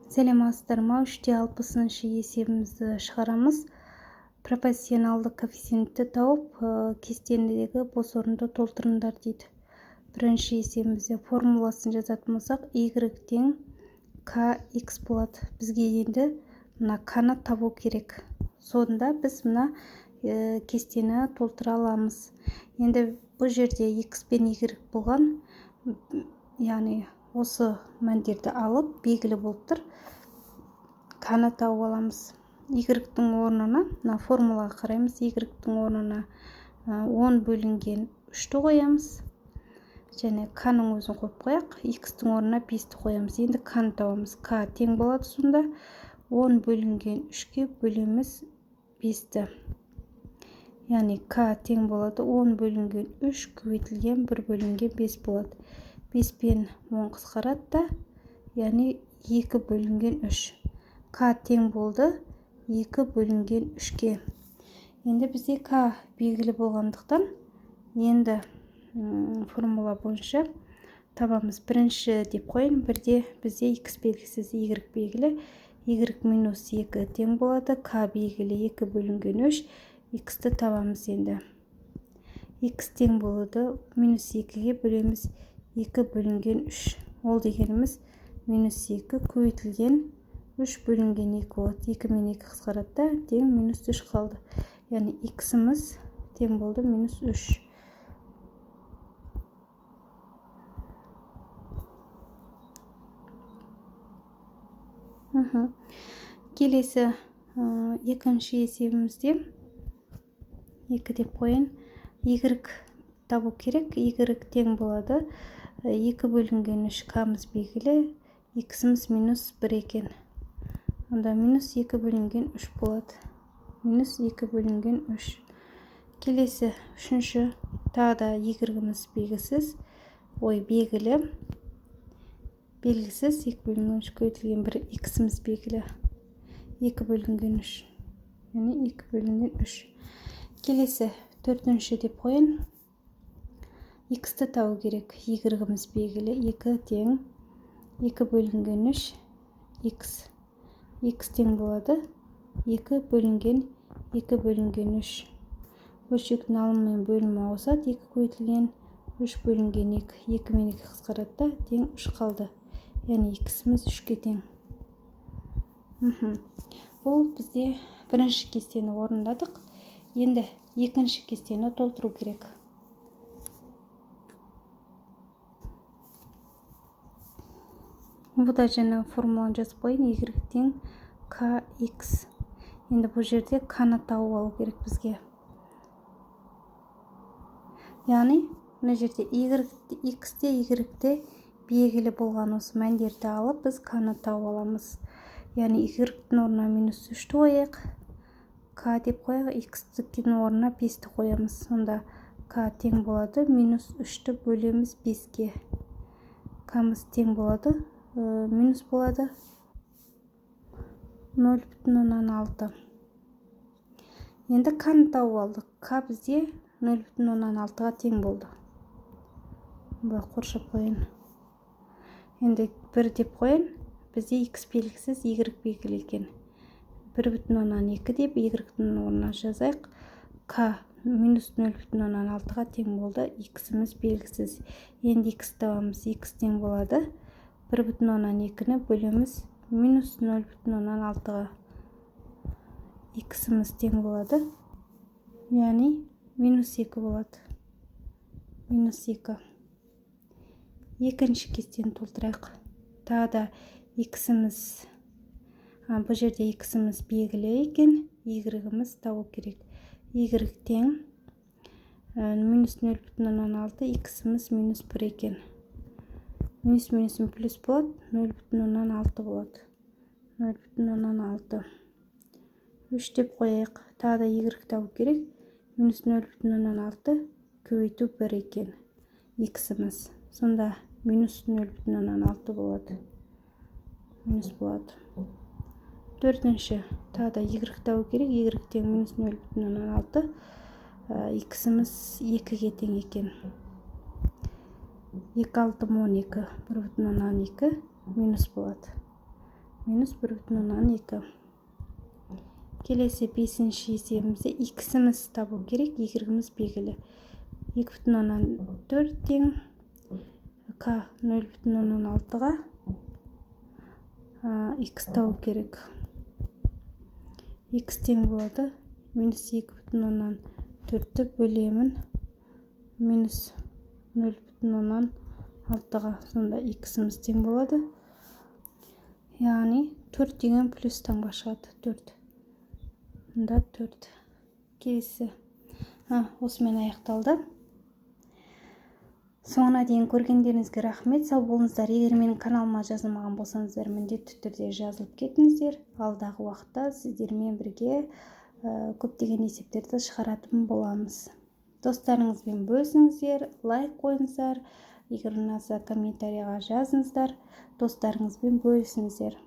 Сәлеметсіздер ма? 3,60 есебімізді шығарамыз. Пропорционалды коэффициентті тауып, кестедегі бос орынды толтырыңдар дейді. Бірінші есебімізде формуласын жазатын болсақ, y тең kx болады. Бізге енді мына k-ны табу керек. Сонда біз мына кестені толтыра аламыз. Енді бұл жерде x пен y болған, яғни осы мәндерді алып белгілі болып тұр, k-ны тауып аламыз. Y-тің орнына мына формулаға қараймыз. Y-тің орнына 10 бөлінген 3-ті қоямыз және k-ның өзін қойып қояйық. X-тің орнына 5-ті қоямыз. Енді k-ны табамыз. K тең болады сонда 10 бөлінген 3-ке бөлеміз 5-ті. Яғни k тең болады 10 бөлінген 3 көбейтілген 1 бөлінген 5 болады. 5 пен 10 қысқарады да, яғни 2 бөлінген 3. K тең болды 2 бөлінген 3-ке. Енді бізде K белгілі болғандықтан, енді формула бойынша табамыз. Бірінші деп қояйын. Бірде бізде x белгісіз, y белгілі. Y минус 2 тең болады. K белгілі 2 бөлінген 3. X-ті табамыз енді. X тең болады минус 2-ге бөлеміз 2 бөлінген 3. Ол дегеніміз минус 2 көбейтілген 3 бөлінген 2 болады. 2 мен 2 қысқарады да, тең минус 3 қалды. Яғни x-іміз тең болды минус 3. Келесі екінші есебімізде 2 деп қояйын. Y табу керек. Y тең болады 2 бөлінген 3, k-мыз белгілі, x-іміз минус 1 екен. Онда минус 2 бөлінген 3 болады. Минус 2 бөлінген 3. Келесі үшінші, тағы да y-іміз белгісіз, ой, белгілі. Белгісіз 2 бөлінген 3 көбейтілген 1, x-іміз белгілі. 2 бөлінген 3. Яғни 2 бөлінген 3. Келесі төртінші деп қояйын. X-ті табу керек. Y-іміз белгілі, 2 тең 2 бөлінген 3 x. X тең болады 2 бөлінген 2 бөлінген 3. Бөлшектің алымы мен бөлімі ауысады. 2 көбейтілген 3 бөлінген 2. 2 мен 2 қысқарады да, тең 3 қалды. Яғни x-іміз 3-ке тең. Бұл бізде бірінші кестені орындадық. Енді екінші кестені толтыру керек. Бұл да жаңа формуланы жазып қояйын. Y тең kx. Енді бұл жерде k-ны тауып алу керек бізге. Яғни мына жерде y, x-те, y-те белгілі болған осы мәндерді алып біз k-ны тауып аламыз. Яғни y-тің орнына минус 3-ті қояйық. K деп қояйық, x-тің орнына 5-ті қоямыз. Сонда k тең болады минус 3-ті бөлеміз 5-ке. K-мыз тең болады, минус болады 0,6. Енді k-ны тауып алдық. K бізде 0,6-ға тең болды. Былай қоршап қояйын. Енді 1 деп қояйын. Бізде x белгісіз, y белгілі екен. 1,2 деп y-тің орнына жазайық. K минус 0,6-ға тең болды. X-іміз белгісіз. Енді x табамыз. X тең болады 1,2-ні бөлеміз минус 0,6-ға. X-іміз тең болады, яғни минус 2 болады. Минус 2. Екінші кестені толтырайық. Тағы да x-іміз, бұл жерде x-іміз белгілі екен, y-іміз табу керек. Y тең минус 0,6, x-іміз минус 1 екен. Минус минусым плюс болады, 0,6 болады. 0,6. 3 деп қояйық. Тағы да y табу керек. Минус 0,6 көбейту 1 екен x-іміз. Сонда минус 0,6 болады. Минус болады. Төртінші, тағы да y табу керек. Y тең минус 0,6, x-іміз 2-ге тең екен. 2 6 12, 1,2 минус болады. Минус 1,2. Келесі бесінші есебімізде иксіміз табу керек, y-іміз белгілі. 2,4 тең к 0,6-ға x табу керек. X тең болады минус 2,4-ті бөлемін минус 0,6-ға. Сонда иксіміз тең болады, яғни 4 деген плюс таңба шығады. 4 мында, 4. Келесі осымен аяқталды. Соңына дейін көргендеріңізге рахмет, сау болыңыздар. Егер менің каналыма жазылмаған болсаңыздар, міндетті түрде жазылып кетіңіздер. Алдағы уақытта сіздермен бірге көптеген есептерді шығаратын боламыз. Достарыңызбен бөлісіңіздер, лайк қойыңыздар, егер ұнаса, комментарийға жазыңыздар, достарыңызбен бөлісіңіздер.